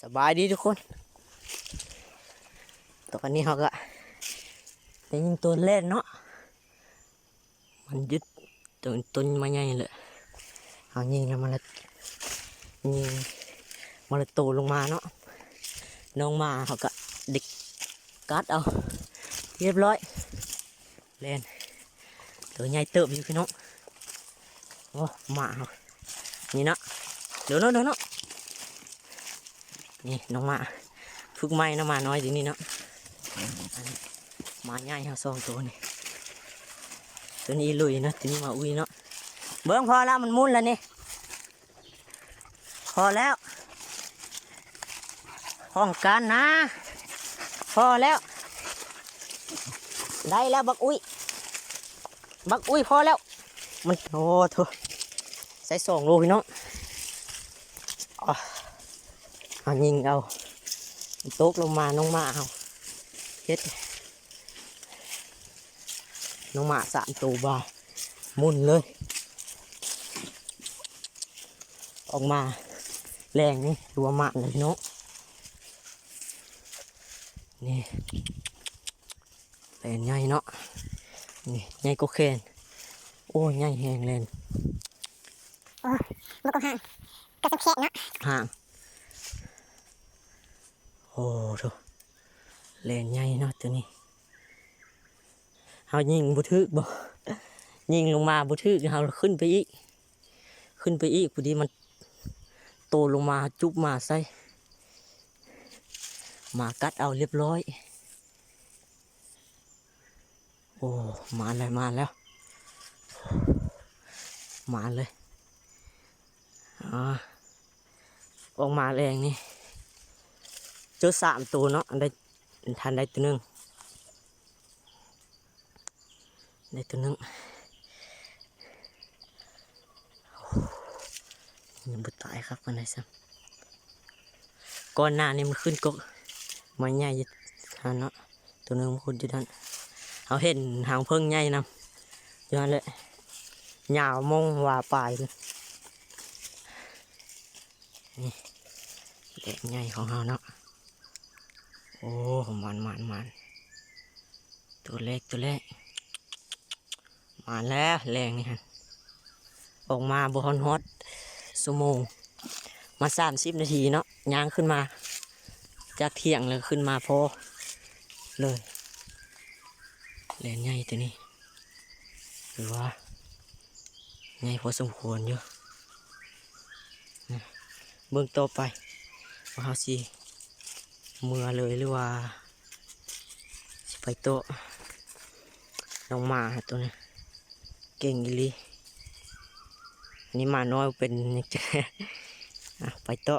ສະບາຍດີທຸກຄົນ ຕອນນີ້ເຮົາກະໄດ້ຍິງໂຕແລ່ນເນາະ ມັນຢຸດ ໂຕ ໂຕໄມ້ໃຫຍ່ແຫຼະ ເຮົາຍິງແລ້ວມັນລະ ຍິງມັນລະໂຕລົງມາເນາະ ນ້ອງໝາເຮົາກະໄດ້ກັດເອົາຮຽບຮ້ອຍ ແລ່ນ ໂຕໃຫຍ່ເຕີບຢູ່ພີ່ນ້ອງ ໂອ້ ໝາເຮົາ ນີ້ເນາະ ເດີເນາະ ເດີເນາະ ນີ້ນ້ອງໝາ ຝຶກໃໝ່ເນາະ ໝານ້ອຍດຽວນີ້ເນາະ ໝາໃຫຍ່ເຮົາສອງໂຕນີ້ ໂຕນີ້ອີລຸຍເນາະ ໂຕນີ້ໝາອຸ້ຍເນາະ ເບິ່ງພໍແລ້ວ ມັນໝຸນແລ້ວນີ້ ພໍແລ້ວ ຂອງກັນນະ ພໍແລ້ວ ໄດ້ແລ້ວບັກອຸ້ຍ ບັກອຸ້ຍພໍແລ້ວ ມັນ ໂອ້ໂທ້ ໃສ່ສອງໂລພີ່ນ້ອງ ອາ ເຮົາຍິງເອົາ ຕົກລົງມາ ນ້ອງໝາເຮົາເຮັດ ນ້ອງໝາສາມໂຕບາ ໝຸນເລີຍ ອອກມາແລງນີ້ ຖືວ່າໝານແລ້ວພີ່ນ້ອງ ນີ້ ແລ່ນໃຫຍ່ເນາະ ນີ້ໃຫຍ່ກວ່າແຂນ ໂອ້ ໃຫຍ່ແຮງແລ່ນ ໂອ້ ບໍ່ກົບຫາງ ກະສ່ຳແຂນເນາະ ຫາງ ໂອ້ໂທ້ ແລ່ນໃຫຍ່ເນາະໂຕນີ້ ເຮົາຍິງບໍ່ຖືກບໍ່ ຍິງລົງມາບໍ່ຖືກ ເຮົາຂຶ້ນໄປອີກ ຂຶ້ນໄປອີກ ພໍດີມັນໂຕລົງມາ ເຮົາຈຸບໝາໃສ່ ໝາກັດເອົາຮຽບຮ້ອຍ ໂອ້ ມາແລ້ວ ມາແລ້ວ ມາເລີຍ ອາ ອອກມາແລງນີ້ ເຈີສາມໂຕເນາະ ໄດ້ ທັນໄດ້ໂຕໜຶ່ງ ໄດ້ໂຕໜຶ່ງ ຍັງບໍ່ຕາຍຄັກປານໃດຊ້ຳ ກ່ອນໜ້ານີ້ມັນຂຶ້ນກົກໄມ້ໃຫຍ່ຢູ່ຫັ້ນເນາະ ໂຕໜຶ່ງມັນຂຸດຢູ່ນັ້ນ ເຮົາເຫັນຫາງເຜິ້ງໃຫຍ່ນຳ ຢູ່ຫັ້ນແຫຼະ ຍາວໂມງຫວາປາຍ ນີ້ແລງໃຫຍ່ຂອງເຮົາເນາະ ໂອ້ ໝານ ໝານ ໝານ ໂຕແລກ ໂຕແລກ ມາແລ້ວແລງນີ້ຫັ້ນ ອອກມາບໍ່ຮອດ ຮອດຊົ່ວໂມງ ມາສາມສິບນາທີເນາະ ຍ່າງຂຶ້ນມາຈາກທ່ຽງ ແລ້ວຂຶ້ນມາພໍ້ເລີຍ ແລງໃຫຍ່ໂຕນີ້ ຖືວ່າໃຫຍ່ພໍສົມຄວນຢູ່ ເບິ່ງຕໍ່ໄປວ່າເຮົາຊິເມືອເລີຍ ຫຼືວ່າຊິໄປຕໍ່ ນ້ອງໝາໂຕນີ້ເກັ່ງອີ່ຫຼີ ອັນນີ້ໝານ້ອຍເປັນ ອາ ໄປຕໍ່.